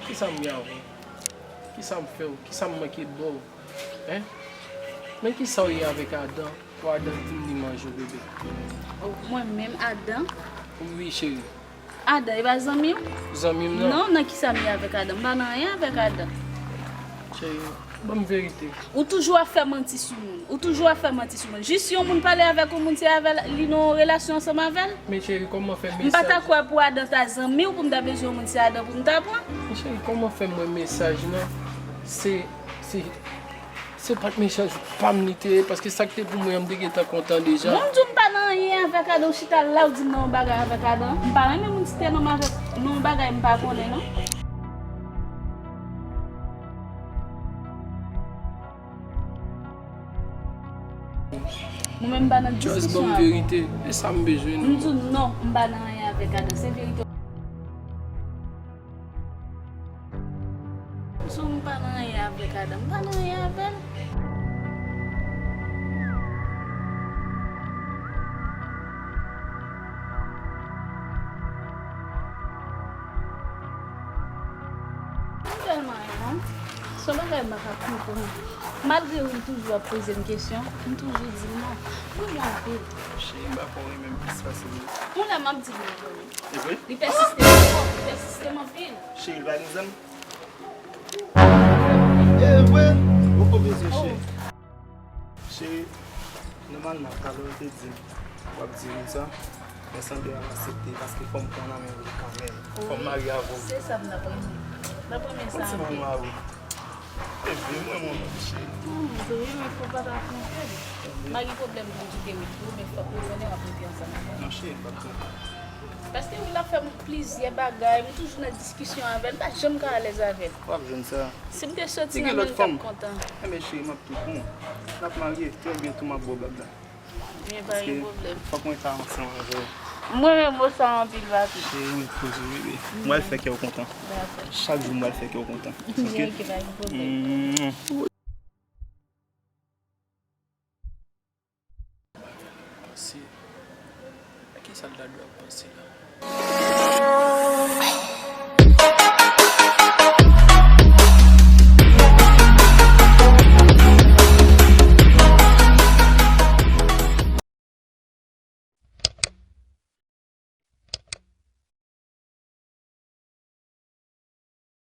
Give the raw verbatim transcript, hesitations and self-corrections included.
Kisa m ye avè w? Kisa m fè w? Kisa m manke ba w? Hein? Men kisa w ye avèk Adan? Pou Adan di m li manje w, bebe. Oh, mwen menm, Adan? Wi, cheri. Adan, e pa zanmi w? Zanmi m nan? Non, nan kisa m ye avèk Adan? M pa nan anyen avèk Adan. Cheri, ban m verite. Ou toujou ap fè manti sou moun. Ou toujou ap fè manti sou moun. Jis yon moun pale avèk yon moun, se avè l, li nan yon relasyon ansanm avè l? Men cheri, kòman fè mesaj? M pa ta kwè pou Adan ta zanmi w, pou m ta bezwen yon moun, se Adan pou m ta pran. Men cheri, kòman fè m wè mesaj nan? Se, se, se pa t mesaj pa m li te ye, paske sa k te pou mwen an, m te gentan kontan deja. Bon, m di w m pa nan anyen avèk Adan, ou chita la, ou di m nan yon bagay avèk Adan. M pa renmen moun site non m avèk, nan yon bagay m pa konnen, non. Mwen menm m pa nan diskisyon avè w. Just ban m verite. E sa m bezwen, non. M di w non, m pa nan anyen avèk Adan. Se verite. So m pa nan anyen avèk Adan. M pa nan anyen avè l. M tèlman renmen w. Se yon bagay m pa ka konprann. Malgre wi, l toujou ap poze m kesyon, m toujou di l non. M renmen w anpil. Cheri, m pa konn renmen m plis pase li. Yon lè m ap di l non, vre. E vre? Li pèsiste m twòp, li pèsiste m anpil. Cheri, l pa gen zam? E vre? Ou poko bezwen, cheri. Cheri, nòmalman, talè w te di m w ap di m sa, men sanble w ap aksepte, paske fò m pran nan men w kanmenm. Fò m marye avè w. Se sa m t ap renmen. M t ap renmen sa anpil. Yon ti moun mari. E vre, mwen, mwen, mwen, cheri. Mwen vre, men fò w pa ta twonpe m. M pa gen pwoblèm pou m kite Will tou, men fòk ou konnen w ap rete ansanm avè m. Non, cheri, m p ap twonpe w. Paske Will ap fè m plizyè bagay, m toujou nan diskisyon avè l, m pa janm ka alèz avè l. W ap jwenn sa. Si m te soti nan men l, l t ap kontan. Enben, cheri, m ap tou pran w. N ap marye, trè byento m ap ba w bag la. Men pa gen pwoblèm. Paske fòk mwen ta ansanm avè w. Mwen menm, ou sa anpil, papi. Cheri, mwen poze w, bebe. M pral fè kè w kontan. Dakò. Chak jou, m pral fè kè w kontan. Ok? Ok, pa gen pwoblèm. Mm. Panse, a kisa l ta dwe ap panse la?